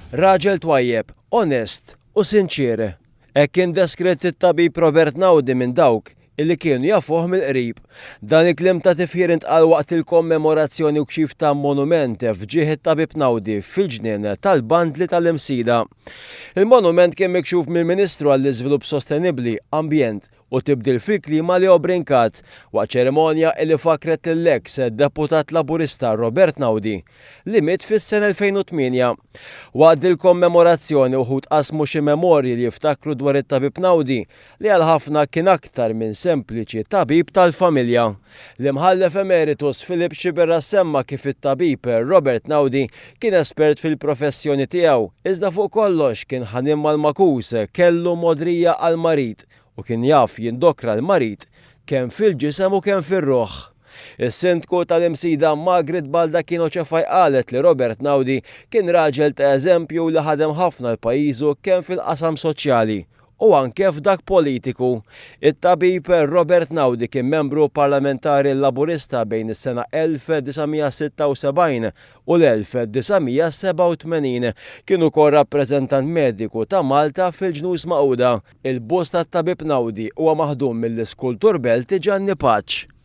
Raġel twajjeb, onest u sinċier. Hekk kien deskritt it-tabib Robert Naudi minn dawk illi kienu jafuh mill-qrib. Dan il-kliem ta' tifħir intqal waqt il-kommemorazzjoni u kxif ta' monument f'ġieħ it-tabib Naudi fil-ġnien tal-Bandli tal-Imsida. Il-monument kien mikxuf mill-Ministru għall-Iżvilupp Sostenibbli, Ambjent u Tibdil fil-Klima Leo Brincat waqt ċerimonja illi fakkret lill-eks Deputat Laburista Robert Naudi li miet fis-sena 2008. Waqt dil-kommemorazzjoni uħud qasmu xi memorji li jiftakru dwar it-tabib Naudi li għal ħafna kien aktar minn sempliċi tabib tal-familja. L-Imħallef Emeritus Philip Sciberras semma kif it-tabib Robert Naudi kien espert fil-professjoni tiegħu, iżda fuq kollox kien ħanin mal-magħkus, kellu mogħdrija għall-marid u kien jaf jindokra l-marid kemm fil-ġisem u kemm fir-ruħ. Is-Sindku tal-Imsida Margaret Baldacchino Cefai qalet li Robert Naudi kien raġel ta' eżempju li ħadem ħafna għal pajjiżu kemm fil-qasam soċjali u anke f'dak politiku. It-tabib Robert Naudi kien membru parlamentari Laburista bejn is-sena 1976 u l-1987. Kien ukoll rappreżentant mediku ta' Malta fil-Ġnus Magħquda. Il-bust tat-tabib Naudi huwa maħdum mill-iskultur Belti Ġanni Paċ.